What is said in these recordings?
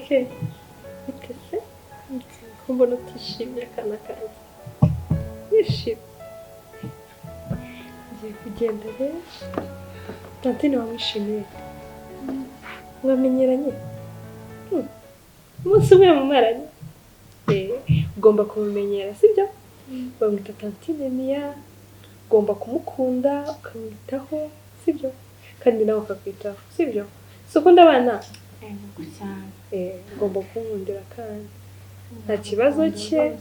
Keke, bite se? Ko mbona utishimye akana kanjye? Wishimye? Ngiye kugenda rero. Tantine wamwishimiye? Mwamenyeranye? Umunsi umwe mumaranye? Ugomba kumumenyera, sibyo? Bamwita Tantine Mia, ugomba kumukunda, ukamwitaho, sibyo? Kandi nawe akakwitaho, sibyo? Si ukunda abana? Ugomba kumukundira kandi nta kibazo cye.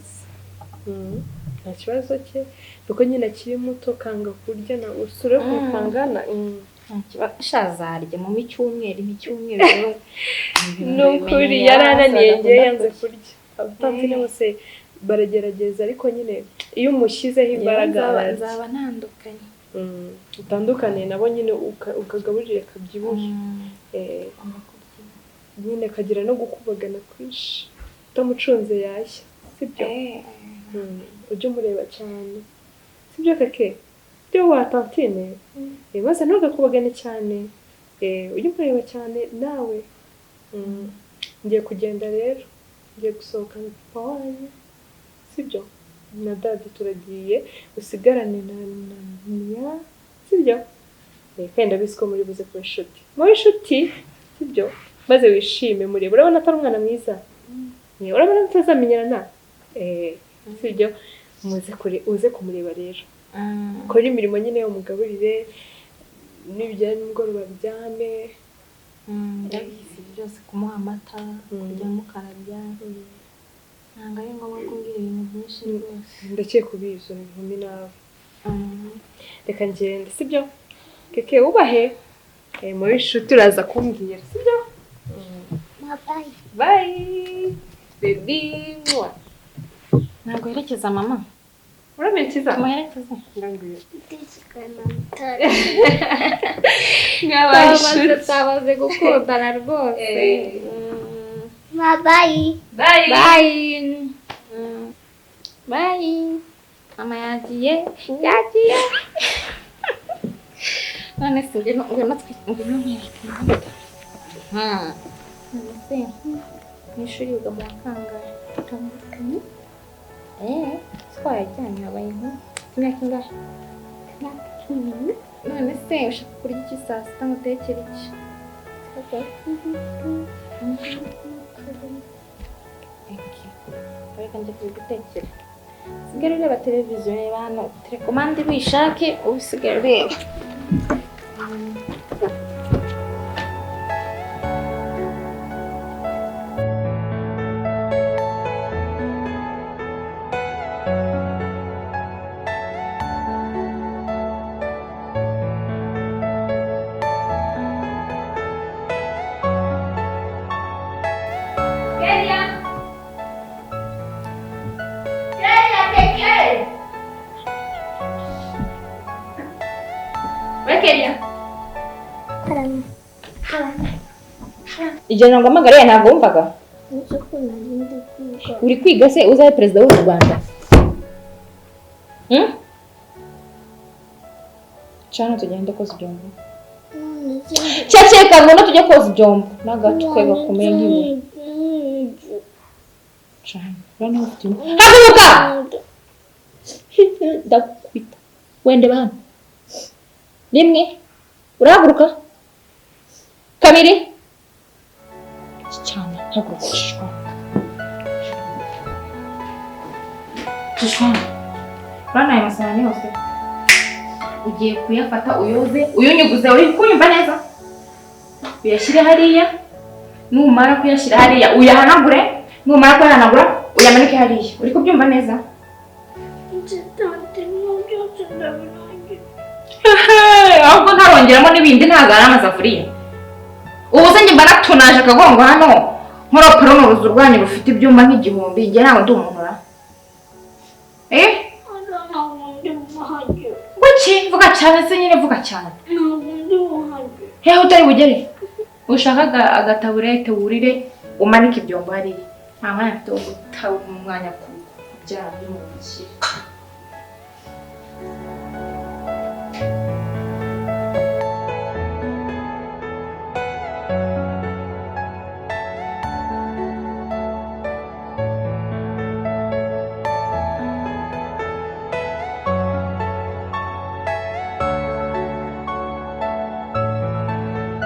Nta kibazo cye, nuko nyine akiri muto kanga kurya na usure kumukangana. Shazarya mu micyumweru imicyumweru. Nukuri yarananiye ngiye yanze kurya. Abatantine bose baragerageza ariko nyine iyo umushyizeho imbaraga nzaba ntandukanye. Utandukane nabo nyine ukagaburira akabyibuha. Nyine akagira no gukubagana kwinshi. Utamucunze yashya, sibyo? Ujye umureba cyane, sibyo Keke? Byo wa tantine, maze ntugakubagane cyane, ujye umureba cyane nawe. Ngiye kugenda rero, ngiye gusohoka na papa wanyu, sibyo? Na dadi turagiye, usigarane na Mia, sibyo? Kandi ndabizi ko muri buze kuba inshuti. Muri inshuti, sibyo? Maze wishime murebe, urabona atari umwana mwiza? Urabona mutazamenyerana? Sibyo? Uze kumureba rero. Kora imirimo nyine yo mugaburire, nibijyanye nimugoroba aryame. Ndabizi byose, kumuha amata, kujya mukarabya. Ntabwo ari ngombwa kumbwira ibintu byinshi rwose. Ndakeka ubizi uri inkumi nawe. Reka ngende, sibyo? Keke ubahe. Muri inshuti uraza kumbwira, sibyo? Bye. Bye. Baby. Ntabwo werekeza mama. Uramerekeza? Tumuherekeze. Nkabaye Twabaze gukundana rwose. Bye. Bye. Bye. Bye. Mama yagiye. Yagiye. None se ngwino ngwino nkwereke. None se mu ishuri wiga mu wa kangahe? Twayajyanye habaye inkuru. Imyaka ingahe? 10. None se ushaka kurya iki saa sita ngo utekere iki? Reka njye kubigutekera. Usigare ureba televiziyo, reba hano telekomande wishake, usigare ureba. Igihe naguhamagariye ntabwo wumvaga? Uri kwiga se uzabe perezida w'u Rwanda? Cana tugende koza ibyombo. Ceceka ngo tujye koza ibyombo. N'agatwe gakomeye nk'ibuye. Cana, urabona ufite haguruka! Ndakubita. Wende bana. Rimwe. Urahaguruka? Kabiri. Cyane, haguruka shishwana. Shishwana. Urabona aya masahani yose? Ugiye kuyafata uyoze, uyunyuguze, uri kunyumva neza? Uyashyire hariya, numara kuyashyira hariya uyahanagure, numara kuyahanagura uyamanike hariya. Uri kubyumva neza? Ahubwo ntarongeramo n'ibindi, ntabwo ari amasafuriya. Ubu se njye mba natunaje akagongo hano, nkoropa runo ruzu rwanyu rufite ibyumba nk'igihumbi, njye ntabwo ndi umuntu ra. Kuki? Vuga cyane se nyine, vuga cyane. Hehe utari bugere? Ushaka agataburete wurire umanike ibyombo hariya. Nta mwanya mfite wo guta umwanya ku byaha by'umubiri.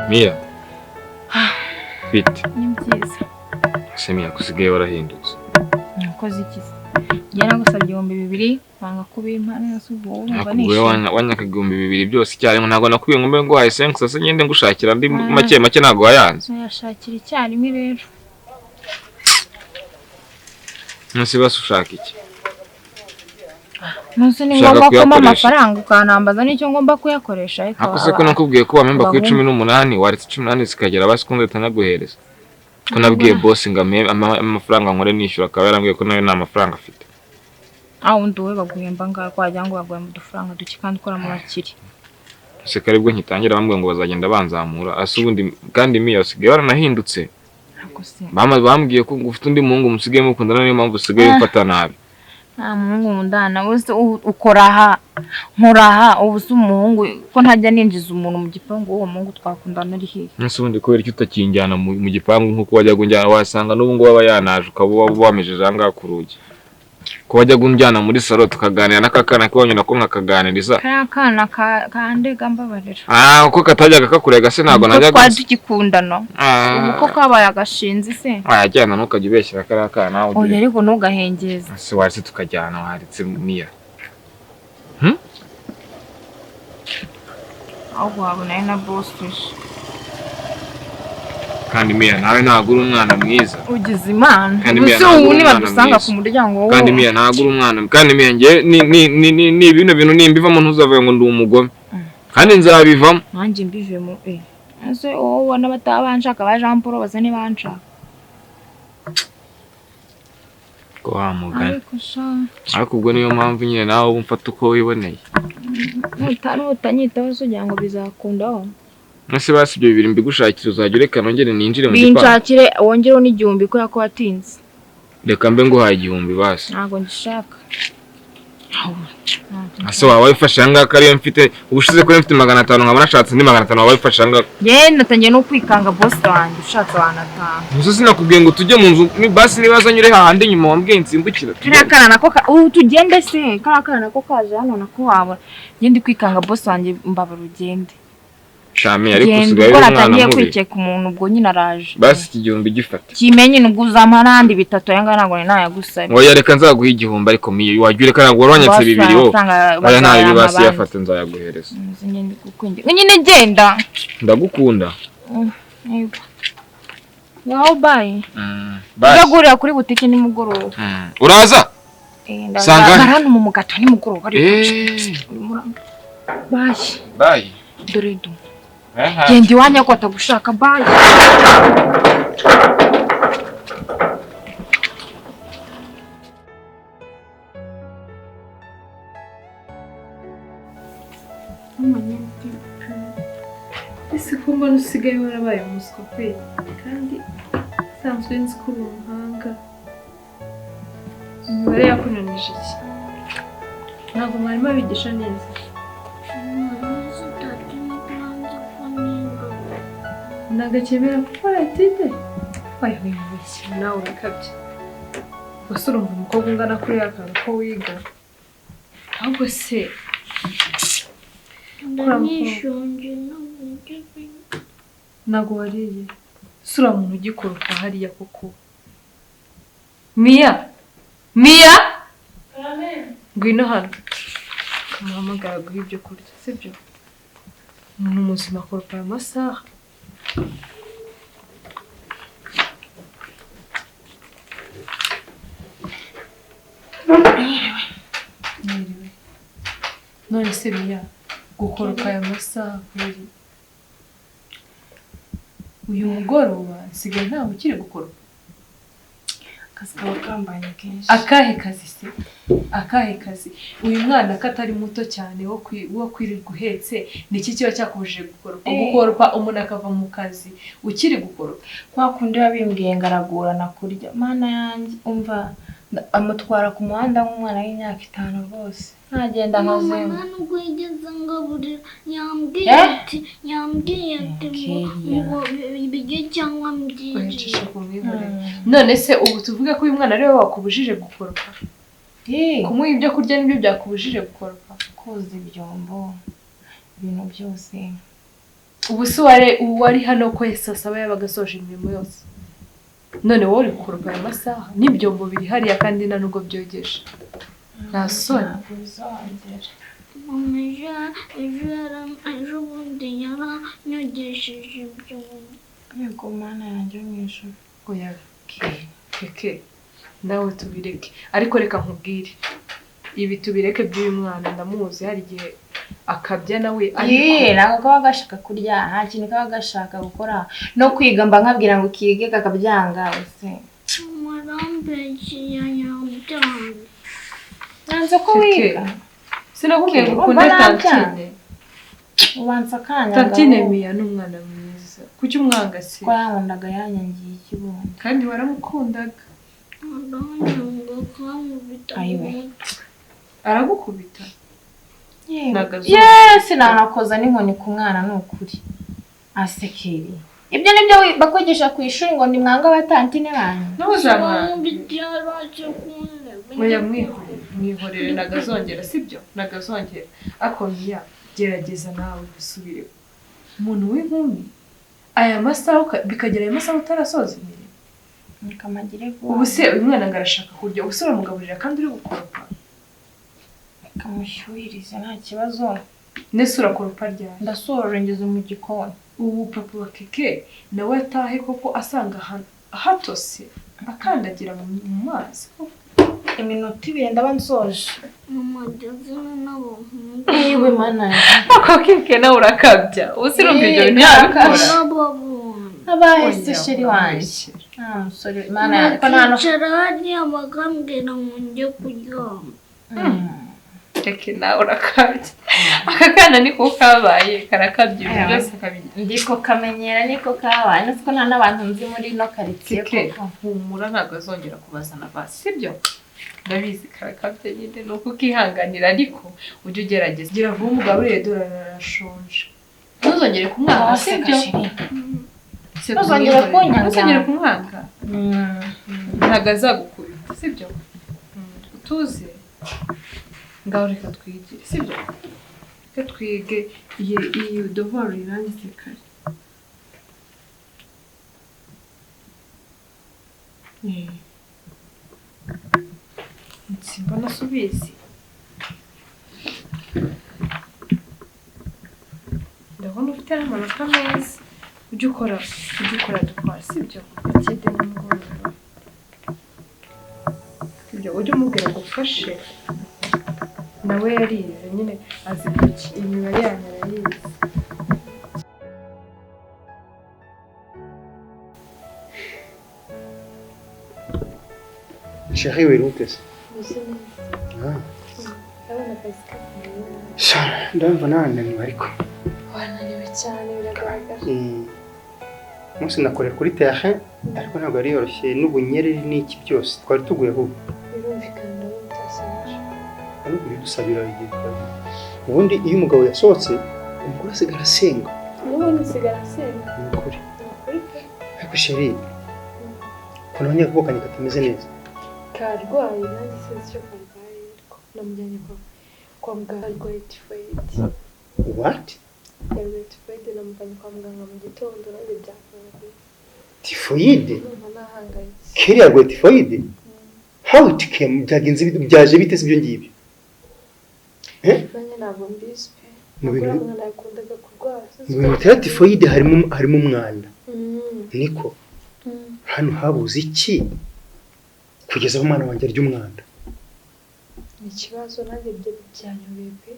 Mia. Bite. Ni byiza. Ese Mia kusigaye warahindutse. Nakoze iki se? Njye nagusabye 2000 banga kubimpa neza ubu wumva nishimye. Wanyaka 2000 byose icyarimwe ntabwo nakubwiye ngo mbe nguhaye 5 sasa ngende ngushakira andi make make ntabwo wayanze. Nayashakira icyarimwe rero. Nase basi ushaka iki? Nonse ni ngombwa ko mpa amafaranga ukanambaza n'icyo ngomba kuyakoresha ariko. Ako se ko nakubwiye ko wamemba kuri 18 waretse 18 zikagera basi ko ndanaguhereza. Ko nabwiye boss ngo amafaranga nkore nishyura akaba yarambwiye ko nawe nta mafaranga afite. Ah undi we baguhemba ngaho kwajya ngo baguhemba udufaranga duke kandi ukora mu bakiri. Se karibwo nkitangira bambwiye ngo bazagenda banzamura ase ubundi kandi Mia usigaye waranahindutse. Ako se. Mama bambwiye ko ufite undi muhungu musigaye mukundana niyo mpamvu usigaye umfata nabi. Nta muhungu mundana wese ukora aha nkoraha ubu se umuhungu ko ntajya ninjiza umuntu mu gipangu uwo muhungu twakundana ari hehe? Nse ubundi kubera icyo utakinjyana mu gipangu nkuko wajya gunjyana wasanga n'ubu ngo waba yanaje ukaba wamejeje aha ngaha ku rugi. Ko wajya gunjyana muri salo tukaganira n'akakana kiwanyu nako nkakaganiriza. Kariya kana kandega mbabarira. Ah uko katajyaga kakurega se ntabwo najyaga. Twari tugikundana. Ubu ko kabaye agashinzi se. Wajyana ntukajya ubeshyira kariya kana. Oya ariko ntugahengeze. Se waretse tukajyana waretse Mia. Ahubwo wabona na boss uje. Kandi Mia nawe ntabwo uri umwana mwiza. Ugize Imana. Ubuse ubu nibadusanga ku muryango wowe. Kandi Mia ntabwo uri umwana. Kandi Mia nge ni bino bintu nimbivamo ntuzavuye ngo ndi umugome. Kandi nzabivamo. Nanjye mbivemo eh. Ese wowe ubona batabanshaka ba Jean Paul baze nibanshaka. Ko wamugana. Ariko ubwo niyo mpamvu nyine nawe uba umfata uko wiboneye. Nutanyitaho se ugira ngo bizakundaho. Nase basi ibyo bibiri mbigushakira uzajya ureka nongere ninjire mu gipangu. Binshakire wongereho n'igihumbi kubera ko watinze. Reka mbe nguhaye 1000 basi. Ntabwo ngishaka. Ase waba wifashe aha ngaha ariyo mfite ubushize ko mfite 500 nkaba nashatse indi 500 waba wifashe aha ngaha. Yewe natangiye no kwikanga boss wanjye ushatse wanataha. Nzo sinakubwiye ngo tujye mu nzu basi nibaza nyure hahandi nyuma wambwiye nsimbukira. Kariya kana nako tugende se kariya kana nako kaje hano nako wabura. Njye ndi kwikanga boss wanjye mbabara ugende. Shami ariko usigaye uri umwana mubi. Kwikeka umuntu ubwo nyine araje. Basi iki 1000 gifate. Kimenye nubwo uzampa n'andi 3 aya ngaya ntabwo nayagusabye. Oya reka nzaguha 1000 ariko Miyo wajya ureka ntabwo waranyatse 2 wowe. Oya nta bibi basi yafate nzayaguhereza. Nyine genda. Ndagukunda. Yego. Ngaho bye. Bye. Ndagurira kuri butike nimugoroba. Uraza? Sanga hano mu mugato nimugoroba ariko. Bye. Bye. Dore du. Genda iwanyu ko atagushaka bye. Ese ko mbona usigaye warabaye umuswa pe kandi nsanzwe nzi ko uri umuhanga. Imibare yakunanije iki? Ntabwo mwarimu abigisha neza. Nagakemera gukora etide? Oya wibeshye nawe urakabye. Gusa urumva umukobwa ungana kuriya akantu ko wiga. Ahubwo se ntabwo wariye. Sura muntu ugikoropa hariya koko. Mia! Mia! Ngwino hano. Kamuhamagara guha ibyo kurya, sibyo? Umuntu muzima akoropa aya masaha. Mwiriwe. None se Mia, gukoropa aya masaha kweri? Uyu mugoroba nsigaye ntawe ukiri gukoropa. Akazi kaba kambanye kenshi. Akahe kazi se? Akahe kazi? Uyu mwana katari muto cyane wo kwirirwa uhetse niki kiba cyakubujije gukoropa? Gukoropa umuntu akava mu kazi ukiri gukoropa. Kwa kundi babimbwiye ngaragorana kurya. Mana yanjye umva amutwara ku muhanda nk'umwana w'imyaka 5 rwose. Ntagenda nkazemo. Mama nubwo yigeze ngaburira yambwiye ati ngo ibiryo cyangwa mbyirire. None se ubu tuvuge ko uyu mwana ari we wakubujije gukoropa? Kumuha ibyo kurya nibyo byakubujije gukoropa? Koza ibyombo ibintu byose. Ubu se uwari hano ko saa 7 yabaga asoje imirimo yose. None wowe uri gukoropa aya masaha n'ibyombo biri hariya kandi nta nubwo byogeje. Nta soni. Mama ejo bundi yaranyogesheje ibyombo. Yego Mana yanjye yo mu ijuru. Oya Keke nawe tubireke, ariko reka nkubwire ibi tubireke by'uyu mwana, ndamuzi hari igihe akabya nawe. Ariko ntabwo kaba gashaka kurya, nta kintu kaba gashaka gukora no kwiga, mba nkabwira ngo ukige kakabyanga. Nanze ko wiga, sinakubwiye ngo ukunde tantine. Ubanza akanya. Tantine Miya ni umwana mwiza, kuki umwanga se? Ko yankundaga yanyangiye ikibuno. Kandi waramukundaga. Aragukubita. Yes, nanakoza n'inkoni ku mwana ni ukuri. Asekeri. Ibyo nibyo bakwigisha ku ishuri ngo ni mwanga abatantine banyu. Oya mwihorere nagazongera, sibyo? Nagazongera. Ako Miya gerageza nawe gusubire. Umuntu w'inkumi aya masaha bikagera aya masaha utarasoza imirimo. Ubu se uyu mwana ngo arashaka kurya, ubu se uramugaburira kandi uri gukoropa? Kamushyuhiriza nta kibazo. Nese urakoropa ryari? Ndasoje ngeze mu gikoni. Ubu papa wa Keke nawe atahe koko asanga hatose akandagira mu mazi. Iminota 2 ndaba nsoje. Mama ndazina n'abahungu. Ewe Mana. Ako Keke nawe urakabya. Ubu se urumva ibyo bintu yabikora? Abahese sheri wanjye. Ah musore Mana yanjye ko nta no. Nicara hariya bakambwira ngo njye kuryama. Keke nawe urakabya. Aka kana niko kabaye karakabya ibintu byose akabigira. Ndiko kamenyera niko kabaye, niko nta n'abantu nzi muri no quartier koko. Humura ntabwo azongera kubazana basi, sibyo? Ndabizi karakabya nyine nuko ukihanganira, ariko ujye ugerageza. Gira vuba umugaburire dore arashonje. Ntuzongere kumwanga, sibyo? Ntuzongere kunyanga. Ntuzongere kumwanga. Ntabwo azagukubita, sibyo? Utuze. Ngaho reka twigire, sibyo? Reka twige iyi devoir irangize kare. Simbona subizi. Ndabona ufite amanota meza. Ujye ukora dukora, sibyo? Ikindi nimugoroba. Sibyo, ujye umubwira ngo ufashe. Nawe yarize nyine azi kuki imibare yanyu arayizi. Chérie, wirute se? Ndumva nananiwe ariko. Wananiwe cyane biragaragara. Umunsi nakoreye kuri terrain ariko ntabwo yari yoroshye n'ubunyereri n'iki byose twari tuguye ahubwo. Birumvikana ndabona utasoje. Ariko bidusabira igihe. Ubundi iyo umugabo yasohotse umugore asigara asenga. N'ubundi asigara asenga. Ni ukuri. Ariko chérie, ukuntu abanyakuboko katameze neza. Karwaye nanjye sinzi icyo karwaye ariko namujyanye kwa muganga arwaye typhoid. What? Yarwaye typhoid namujyanye kwa muganga mu gitondo nanjye byakunaniye. Typhoid? Ndumva nahangayitse. Keri yarwaye typhoid? How it came? Byagenze byaje bite se ibyo ngibyo? Nanjye ntabwo mbizi pe. Mu bintu umwana yakundaga kurwara. Mu bintu bitera typhoid harimo umwanda. Niko. Hano habuze iki? Kugeza aho umwana wanjye arya umwanda. Ni ikibazo nanjye byanyobeye pe.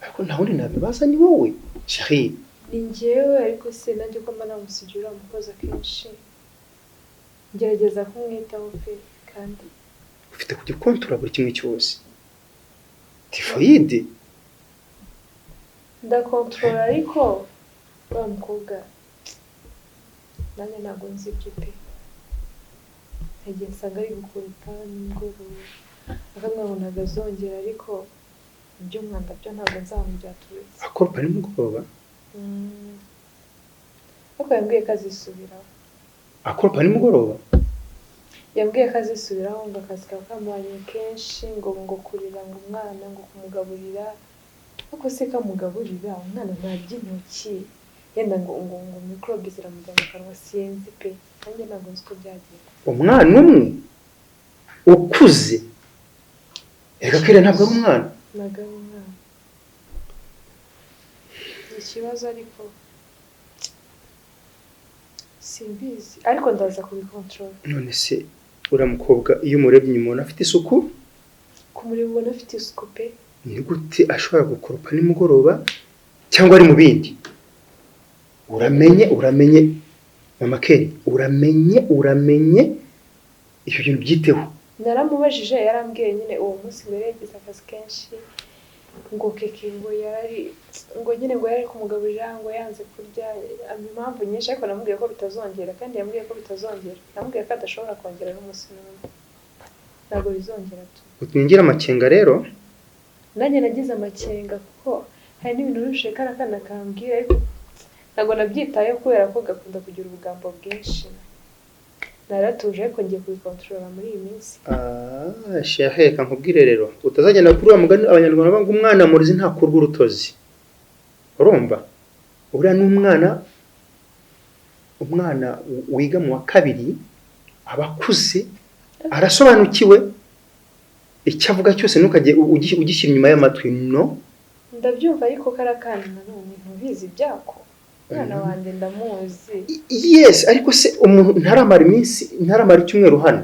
Ariko nta wundi nabibaza ni wowe. Chérie. Ni njyewe ariko se nanjye ko mba namusigiye uriya mukozi akenshi. Ngerageza kumwitaho pe kandi. Ufite kujya ukontorora buri kimwe cyose. Typhoid? Ndakontorora ariko uriya mukobwa nanjye ntabwo nzi ibyo pe. Igihe nsanga ari gukoropa nimugoroba akamwe ngo ntabwo azongera ariko iby'umwanda byo ntabwo nzahantu byaturutse. Akoropa nimugoroba? Ariko yambwiye ko azisubiraho. Akoropa nimugoroba? Yambwiye ko azisubiraho ngo akazi kaba kamubanye kenshi ngo kurira ngo umwana ngo kumugaburira, ariko se kamugaburira umwana ntarya intoki Yenda ngo ngo ngo microbe ziramujya mu kanwa, sinzi pe, nanjye ntabwo nzi uko byagiye. Umwana umwe ukuze, reka kera ntabwo ari umwana. Ntabwo ari umwana, ni ikibazo, ariko simbizi, ariko ndaza kubikontorora. None se uriya mukobwa iyo umurebye inyuma ubona afite isuku? Kumureba ubona afite isuku pe. Ni gute ashobora gukoropa nimugoroba cyangwa ari mu bindi? Uramenye, uramenye mama Keri, uramenye, uramenye ibyo bintu byiteho. Naramubajije, yarambwiye nyine uwo munsi mbere yagize akazi kenshi, ngo Keke ngo yarari ngo nyine ngo yari kumugaburira ngo yanze kurya, ampa impamvu nyinshi, ariko namubwiye ko bitazongera, kandi yambwiye ko bitazongera. Namubwiye ko adashobora kongera n'umunsi n'umwe, ntabwo bizongera tu. Utingira amakenga rero. Nanjye nagize amakenga kuko hari n'ibintu ntushe kariya kana kambwira, ariko ntabwo nabyitayeho kubera ko gakunda kugira ubugambo bwinshi. Naratuje, ariko ngiye kubikontorora muri iyi minsi. Ah, shehe, reka nkubwire rero, utazagenda kuri wa mugani abanyarwanda bavuga ngo umwana murizi ntakurwa urutozi. Urumva, uriya ni umwana, umwana wiga mu wa kabiri aba akuze, arasobanukiwe, icyo avuga cyose ntukajye ugishyira inyuma y'amatwi, no. Ndabyumva, ariko kariya kana nanone ntubizi ibyako, umwana wanjye ndamuzi. Yes, ariko se umuntu ntaramara iminsi, ntaramara icyumweru hano,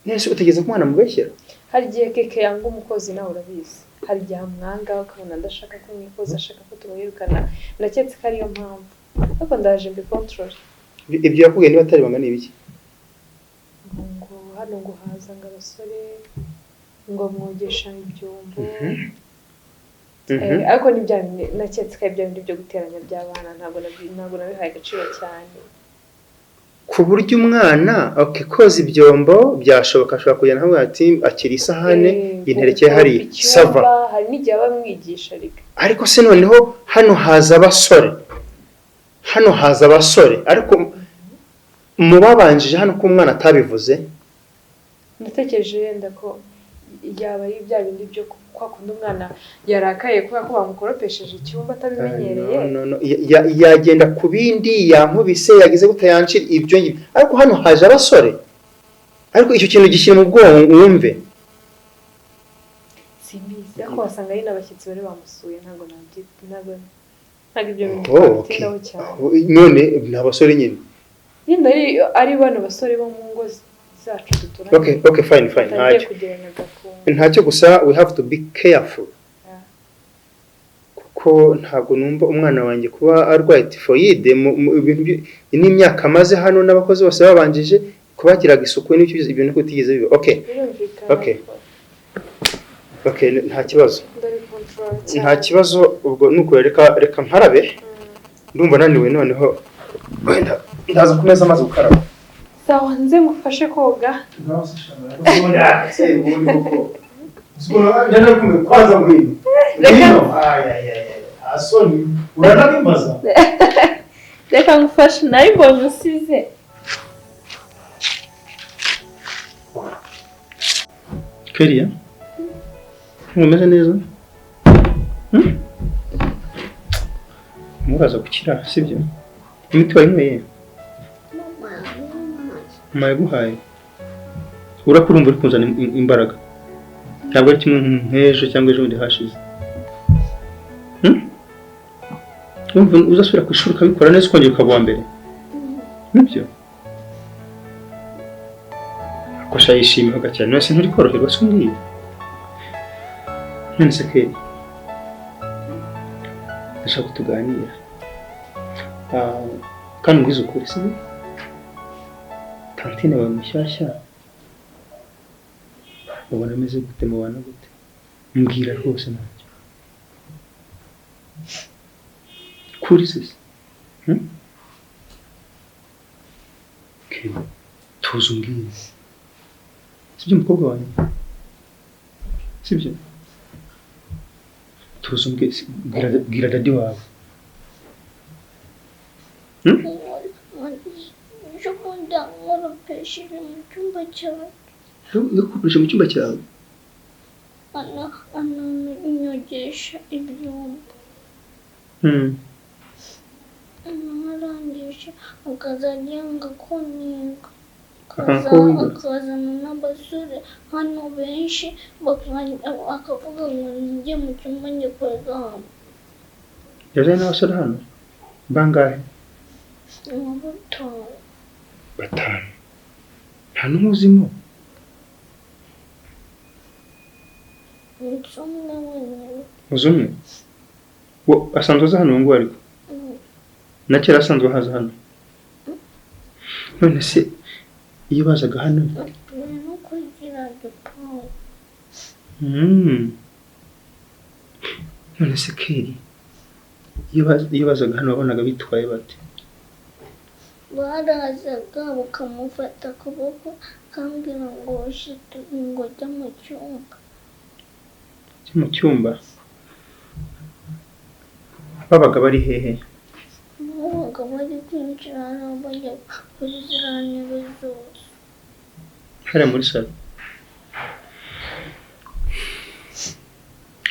nese utegereza ko umwana amubeshyera? Hari igihe Keke yanga umukozi, nawe urabizi, hari igihe amwanga ukabona ndashaka ko umwikozi ashaka ko tumwirukana. Naketse ko ariyo mpamvu, ariko ndaje mbikontorore. Ibyo yakubwiye niba atari ibanga ni ibiki? Ngo hano ngo haza ngo abasore ngo mwogesha ibyombo. Ariko ni bya bindi naketse ko ari bya bindi byo guteranya by'abana, ntabwo nabihaye agaciro cyane. Ku buryo umwana, okay, koza ibyombo byashoboka, ashobora kugenda akavuga ati akira isahane yinterekeye hariya, Gukoropa ça va. icyumba, hari n'igihe aba amwigisha ariko. Ariko se noneho hano haza abasore, hano haza abasore, ariko mu babanjije hano ko umwana atabivuze? Natekereje yenda ko yaba ari bya bindi byo kwa kundi umwana yarakaye kubera ko bamukoropesheje icyumba atabimenyereye. No, no, no. Yagenda ku bindi, yankubise, yagize gute, yancira, ibyo ngibyo, ariko hano haje abasore, ariko icyo kintu gishyira mu bwonko wumve. Simbizi, ariko wasanga ari n'abashyitsi bari bamusuye, ntabwo nabyita, ntabwo ibyo bintu Oh, okay. twabitindaho cyane. None ni abasore nyine. Nyine ari bano basore bo mu ngo zacu duturanye. Okay, fine, fine. Batangiye Ntacyo. kugirana agakungu. Ntacyo, gusa we have to be careful, kuko ntabwo numva umwana wanjye kuba arwaye tifoyide mu bintu n'imyaka amaze hano n'abakozi bose babanjije kubagiraga isuku n'ibyo byose, ibintu bitigeze biba. Okay. Birumvikana. Okay. Okay, nta kibazo. Ndabikontorora cyane. Nta kibazo, ubwo nuko reka nkarabe, ndumva naniwe, noneho wenda ndaza ku meza amaze gukaraba. Sawa, nze ngufashe koga. Kwanza ngwino. Reka. Asoni uranabimbaza. Reka ngufashe, nawe mbonye usize. Keria, ntumeze neza? Hmm? Muraza gukira, sibyo? Imiti wayinyweye? Mama yamuhaye. Mama yaguhaye? Urakurumva uri kuzana imbaraga, ntabwo ari kimwe nk'ejo cyangwa ejo bundi hashize. Hmm? Urumva uzasubira ku ishuri ukabikora neza, ukongera ukaba uwa mbere, nibyo? Ko sha yishimiye cyane wese, nturi koroherwa se umbwiye? None se Keri, ndashaka ko tuganira. Ah, kandi umbwize ukuri, sibyo? Tantine wawe mushyashya ubona ameze gute, mubana gute? Mbwira rwose, ntacyo kuri sisi. Hmm? Keri, tuza umbwire, sibyo umukobwa wanjye, sibyo? Tuza umbwire, bwira daddy wawe. Ejo bundi yankoropesheje mu cyumba cyawe. Yakukoresha mu cyumba cyawe? Ananyogesha ibyombo. Narangije akazajya yanga ko niga. Akanga ko wiga? Akazana n'abasore hano benshi, akavuga ngo njye mu cyumba njye kuryama. Yazanye n'abasore hano? Bangahe? Nka batanu. Batanu. Nta n'umwe uzimo? Nzi umwe wenyine. Uzi umwe? Asanzwe aza hano ubu ngubu ariko? Na kera asanzwe ahaza hano? None se iyo bazaga hano? Atuye no kuri kiriya gipangu. None se Keri, iyo bazaga hano wabonaga bitwaye bate? Barazaga bakamufata akaboko akambwira ngo ngo jya mu cyumba. Jya mu cyumba? Babaga bari hehe? Babaga bari kwinjira hano bajya kuri ziriya ntebe zose. Hariya muri salo?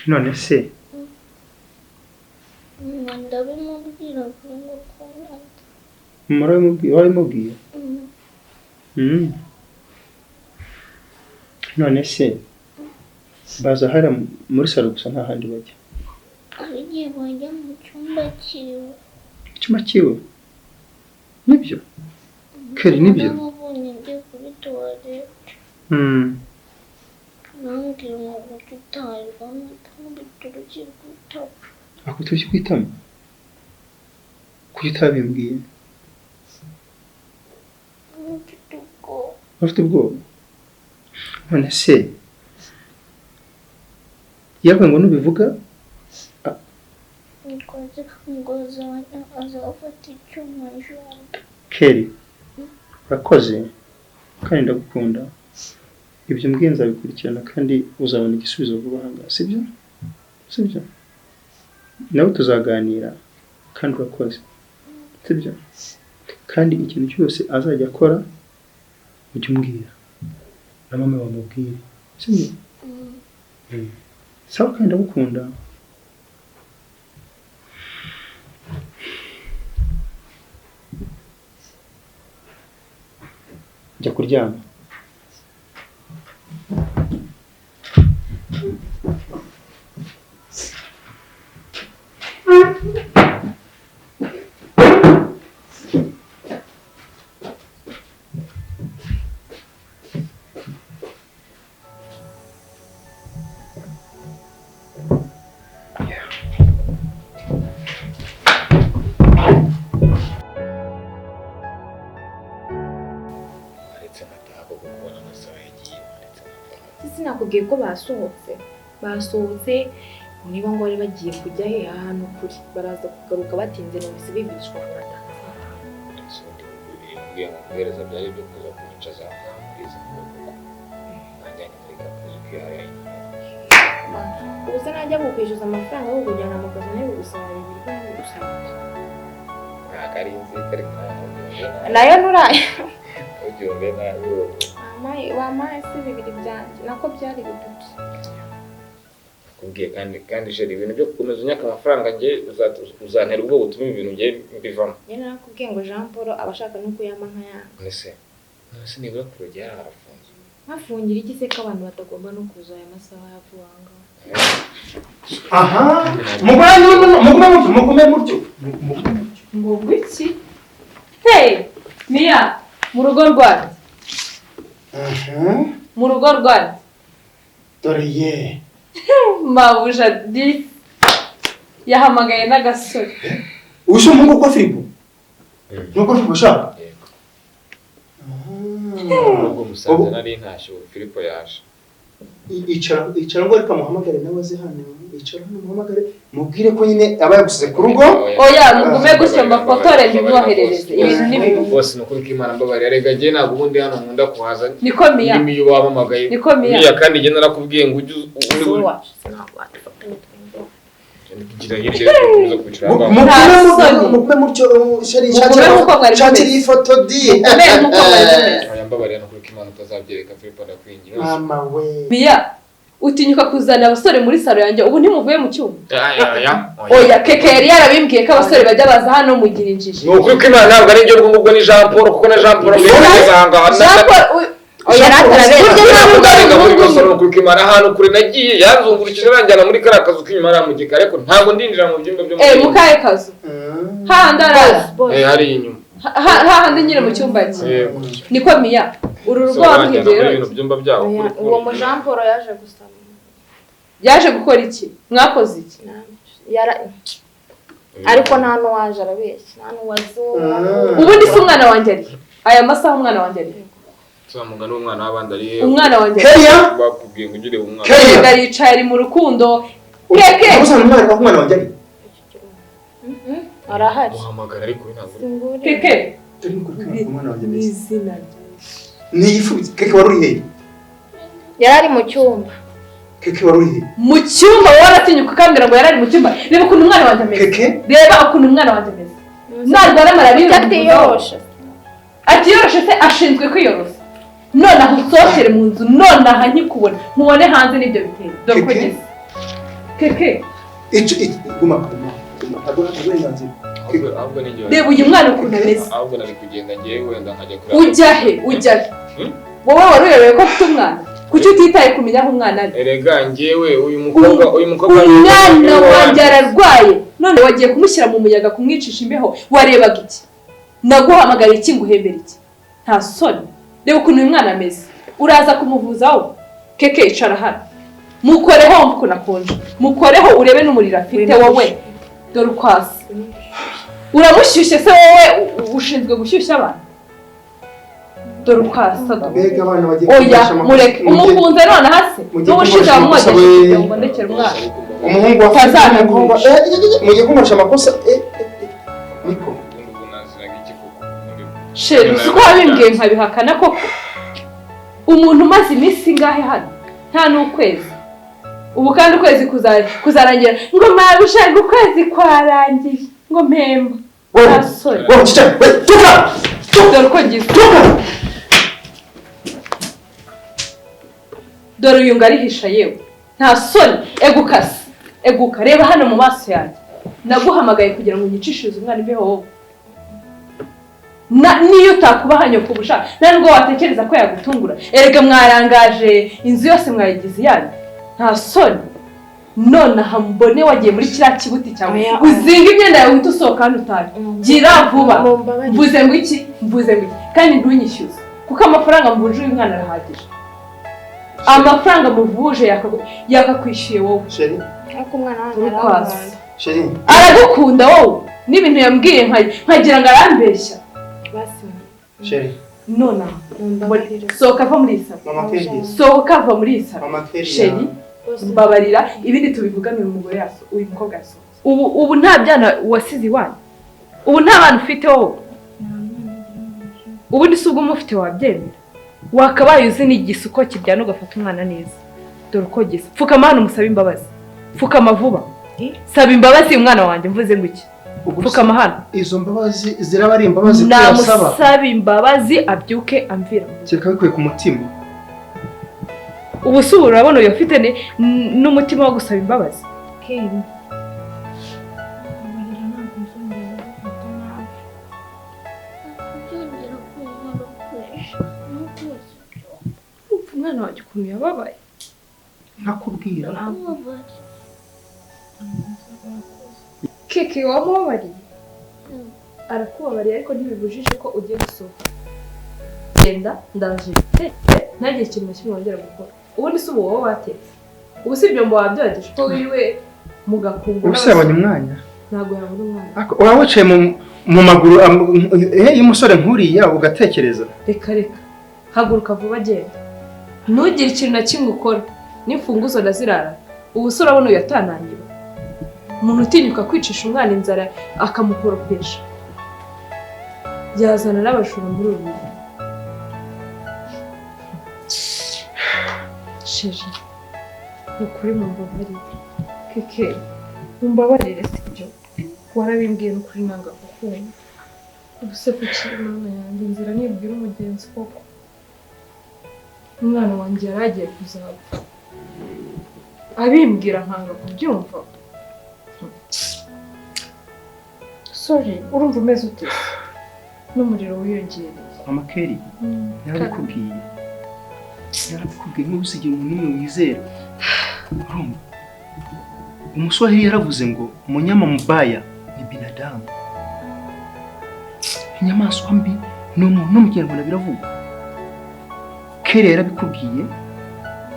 None se? Ndabimubwira ngo akunda. Warabimubwiye? None se baza hariya muri salo gusa nta handi bajya? Hari igihe bajya mu cyumba cyiwe. Icyumba cyiwe? Nibyo? Keri nibyo? Narababonye ngiye kuri tuwarete. Nambwira ngo kuki utayibona akubita urushyi ku itama. Akubita urushyi ku itama? Kuki utabimbwiye? Mfite ubwoba. Ufite ubwoba? None se yavuga ngo nubivuga ngo azafata icyuma njombe. Keri, urakoze kandi ndagukunda. Ibyo mbwiye nzabikurikirana kandi uzabona igisubizo vuba aha ngaha, sibyo? Sibyo? Nawe tuzaganira kandi urakoze, sibyo? Kandi ikintu cyose azajya akora ujye umbwira na mama bamubwire, sibyo? Sawa, kandi ndagukunda. Jya kuryama. Sinakubwiye ko basohotse niba ngo bari bagiye kujya he ahantu kuri baraza kugaruka batinze numvise bivugishwa ngo baratanze. Mbwiye ngo guhereza byari byo kuza kunyicaza nkambwiza ngo nanjyanye muri kazi kihariye. Ubu se najya kukwishyuza amafaranga yo kujyana mu kazi nayo gusaba bibiri cyangwa gusaba. Ntabwo ari inzika ariko nayo nuraye. Ubyumve nabi. Wampaye si bibiri byanjye nako byari bitatu. Nakubwiye kandi sheri ibintu byo gukomeza unyaka amafaranga njye uzantera ubwoba utume ibintu njye mbivamo. Njye narakubwiye ngo Jean Paul aba ashaka no kuyampa nkayanga. Nese nibura ku rugi harafunze. Hafungira iki se ko abantu batagomba no kuza aya masaha ya vuba aha ngaha? Aha mugume mutyo. Ngo gwiki? Hey, Mia, mu rugo rwanjye. Mu rugo rwanjye. Dore ye. Mabuja di yahamagaye n'agasore. Uyu umuhungu kwa Filipo? Nuko Filipo shaka? Yego. Ubwo musanze nari ntashye Filipo yaje. Icara ngo ariko muhamagare nawe aze hano. Icara hano muhamagare mubwire ko nyine aba yagusize ku rugo. Oya mugume gutyo mbafotore ntimwoherereze ibintu n'ibibi. Bose nukuri ko Imana mbabarira rega njye ntabwo ubundi hano nkunda kuhaza. Niko Mia. Niyo wamamagaye. Niko Mia. Mia kandi njye narakubwiye ngo ujye Mugume mutyo sheri shakira iyi foto di. Oya mbabarira nukuri ko Imana utazabyereka Filipo ndakwinginze. Mama we. Mia Utinyuka kuzana abasore muri salo yanjye, ubu ntimuvuye mu cyumba. Oya. Oya, Keke yari yarabibwiye ko abasore bajya baza hano mugira injiji. Ni ukuri ko Imana ntabwo ari ibyo ngubwo, ni Jean Paul, kuko na Jean Paul mbere Jean Paul Oya, burya ratarabera. ntabwo muri Kosoro. Ni ukuri ko Imana ahantu kure nagiye yanzungurukije banjyana muri kariya kazu k'inyuma hariya mu gikari, ariko ntabwo ndinjira mu byumba byo Mu kahe kazu? Hahandi araza. Hari inyuma. Hahandi nyine mu cyumba cye. Yego. Niko Miya, uru rugo So, banjyana waruhinduye muri rero. bino byumba byabo Oya, kuri uwo mu Jean Paul yaje gusaba. Yaje gukora iki? Mwakoze iki? Ariko nta n'uwaje, arabeshya, nta n'uwazi uwo. Ubundi se umwana wanjye ari aya masaha, umwana wanjye ari mugani w'umwana w'abandi ari he? Umwana wanjye ari Keya. Bakubwiye ngo ugire umwana. Keya. Erega aricaye, ari mu rukundo, Keke. Ubusanzwe umwana, aho umwana wanjye ari? Arahari. Muhamagara, ariko we ntabwo uri- Keke. Turi mu kuri umwana wanjye Mu ameze. izina rye. Niyifubitse. Keke, wari uri hehe? Yari ari mu cyumba. Keke, wari uri hehe? Mu cyumba. Wowe waratinyuka ukambwira ngo yari ari mu cyumba. Reba ukuntu umwana wanjye ameze. Keke. Reba ukuntu umwana wanjye ameze, narwara malariya. Kuki atiyoroshe? Atiyoroshe se ashinzwe kwiyorosa? Nonaha usohokere mu nzu, nonaha nkikubona nkubone hanze n'ibyo biteye. Dore uko Keke? gisa, Keke. Icyo guma, guma, guma, ntabwo nta burenganzira. Ahubwo ni njye. Reba uyu mwana ukuntu ameze. Ahubwo nari kugenda ngewe, wenda nkajya kureba. Ujya he? Ujya he? Wowe wari uyobewe ko afite umwana? Kuki utitaye kumenya aho umwana ari? Erega njyewe uyu mukobwa Umwana wanjye ararwaye, none wagiye kumushyira mu muyaga, kumwicisha imbeho. Warebaga iki? Naguhamagara iki ngo uhembere iki? Nta soni? Reba ukuntu uyu mwana ameze, uraza kumuvuza wowe? Keke, icara hano, mukoreho wumva ukuntu akonje, mukoreho urebe n'umuriro afite. Wowe dore uko asa, uramushyushye se wowe? Ushinzwe gushyushya abantu? Dore uko asa, dore. Mbega abana bagiye Oya. kunkoresha amakosa. Mureke. Umukunze nonaha se? Mugiye N'ubushize kunkoresha amakosa wamwogesheje we. kugira ngo ndekere umwana. Umuhungu wa Utazanagurisha. umuhungu mugiye kunkoresha amakosa, niko. Ubundi ubwo naziraga iki koko? Chéri, uzi ko wabimbwiye nkabihakana koko? Umuntu umaze iminsi ingahe hano? Nta n'ukwezi. Ubu kandi ukwezi kuzarangira ngo mabishaka, ukwezi kwarangiye ngo mpemba. Wowe. Nta soni? Wowe cyicara we, tuka. Dore uko ngize. Tuka. Dore uyu ngo arihisha. Yewe, nta soni? Eguka se, eguka, reba hano mu maso yanjye. Naguhamagaye kugira ngo unyicishirize umwana imbeho wowe? Niyo utakubaha nyoko ubushaka, nta nubwo watekereza ko yagutungura. Erega mwarangaje inzu yose, mwayigize iyanyu. Nta soni? Nonaha mbone wagiye muri kiriya kibuti cyawe, Oya, oya. uzinga imyenda yawe, uhite usohoka hano utahe. Gira vuba. Mumbabarire. Mvuze ngo iki? Mvuze ngo iki? Kandi ntunyishyuze, kuko amafaranga mvuje uyu mwana arahagije. Amafaranga muvuje yakakwishyuye wowe. Chéri. Ariko umwana wanjye Urukwasi. arankunda. Chéri. Aragukunda wowe n'ibintu yambwiye nkagira ngo arambeshya. Basi. Chéri. Nonaha Mumbabarire. Sohoka, ava muri iyi salo. Mama Kelly. Sohoka, ava muri iyi salo. Mama Kelly. Chéri, mbabarira, ibindi tubivugane uyu mugore uyu mukobwa yasohotse. Ubu nta byana wasize iwanyu? Ubu nta bana ufite wowe? Ubundi si ubwo umufite wabyemera? Wakabaye uzi n'igisa uko kiryana, ugafata umwana neza. Dore uko gisa. Pfukama hano umusabe imbabazi. Pfukama vuba, saba imbabazi umwana wanjye. Mvuze ngo iki? Pfukama hano. Izo mbabazi ziraba ari imbabazi ko yasaba? Namusaba imbabazi abyuke amvira mu rugo. Kereka bikuye ku mutima. Ubu si ubu urabona uyu afite n'umutima wo gusaba imbabazi? Keri. Mbabarira, ntabwo nzongera gufata nabi. Ntabwo kunkoropesha n'ukwezi. Umwana wanjye ukuntu yababaye. Nkakubwira. Kubabara. Keke, wamubabariye, arakubabariye, ariko ntibibujije ko ugiye gusohoka. Genda, ndaje. Ntagire ikintu na kimwe wongera gukora. Ubundi si ubu wowe watetse? Ubu si ibyombo wabyogeje ko wiriwe mu gakungu? Ubu se yabonye umwanya? Ntabwo yabona umwanya. Waba wicaye mu maguru y'umusore nk'uriya ugatekereza. Reka, reka, haguruka vuba, genda, ntugire ikintu na kimwe ukora. N'imfunguzo ndazirara. Ubu se urabona uyu atanangira? Umuntu utinyuka kwicisha umwana inzara, akamukoropesha, yazana n'abajura muri uru rugo. Chéri, ni ukuri mumbabarire. Keke, mumbabarire, sibyo? Warabimbwiye, ni ukuri nanga kukumva. Ubu se kuki, Imana yanjye, inzira nibwira umugenzi koko? Umwana wanjye yari agiye kuzapfa. Abimbwira nkanga kubyumva. Sorry, urumva umeze ute? N'umuriro wiyongereye. Mama Kelly, narabikubwiye. Narabikubwiye, ntubusigiye umuntu n'umwe wizera. Urumva? Umuswahili yaravuze ngo munyama mubaya ni binadamu. Inyamaswa mbi ni umuntu, no mu Kinyarwanda biravugwa. Kelly yarabikubwiye,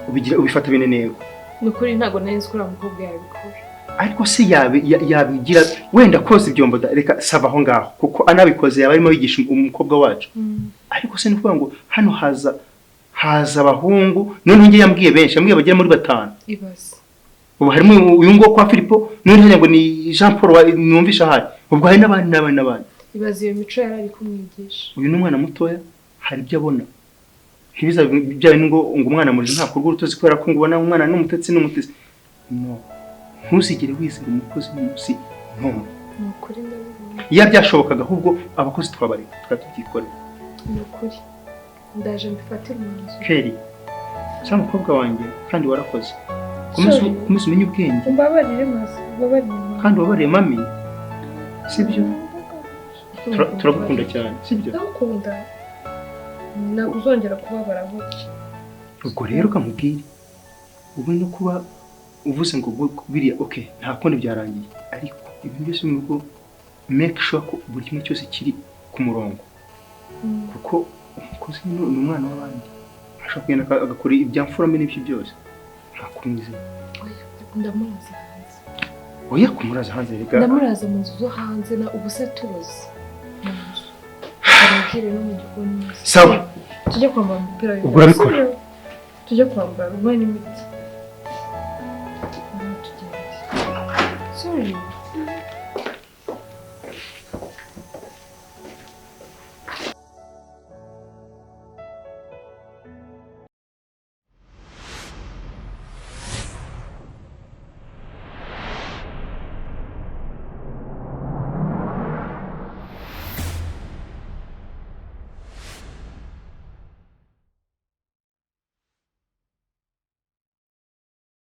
ubigira ubifata binenego. Ni ukuri ntabwo nari nzi ko uriya mukobwa yabikora. Ariko se yabigira wenda koza ibyombo da, reka sava aho ngaho, kuko anabikoze yaba arimo yigisha umukobwa wacu. Ariko se ni ukuvuga ngo hano haza abahungu, noneho njye yambwiye benshi, yambwiye bagera muri 5. Ibaze. Ubu harimo uyu nguwo kwa Filipo, n'undi hariya ngo ni Jean Paul numvisha ahari. Ubwo hari n'abandi n'abandi n'abandi. Ibaze iyo mico yari ari kumwigisha. Uyu ni umwana mutoya, hari ibyo abona. Ntibizabe bya bindi ngo umwana murezi ntakurwa urutozi kubera ko ngo ubona umwana n'umutetsi n'umutesi. No. Ntuzigere wizera umukozi n'umunsi n'umwe. Ni ukuri ndabibona. Iyo byashobokaga ahubwo abakozi twabareka tukaba tubyikorera. Ni ukuri. Ndaje mbifatire umwanzuro. Kelly, sa mukobwa wanjye kandi warakoze. Komeza umenye ubwenge. Umbabarire maze, umbabarire mama. Kandi ubabarire mami. Sibyo? Turagukunda cyane, sibyo? Ndagukunda. Ntabwo uzongera kubabara gutya. Ubwo rero kamubwire. Ubu no kuba uvuze ngo biriya okay, nta kundi byarangiye. Ariko ibintu byose mu rugo make sure ko buri kimwe cyose kiri ku murongo. Kuko umukozi ni umwana w'abandi. Ashobora kugenda agakora ibyamfura mbi n'ibyo byose. Nta kumwizera. Oya, ndamuraza hanze. Oya, kumuraza hanze rega. Ndamuraza mu nzu zo hanze na ubu se turoze. Mu nzu. Arabwire no mu gikoni. Sawa. Tujye kwambara umupira w'imbeho. Ubwo urabikora. Tujye kwambara umwe n'imiti.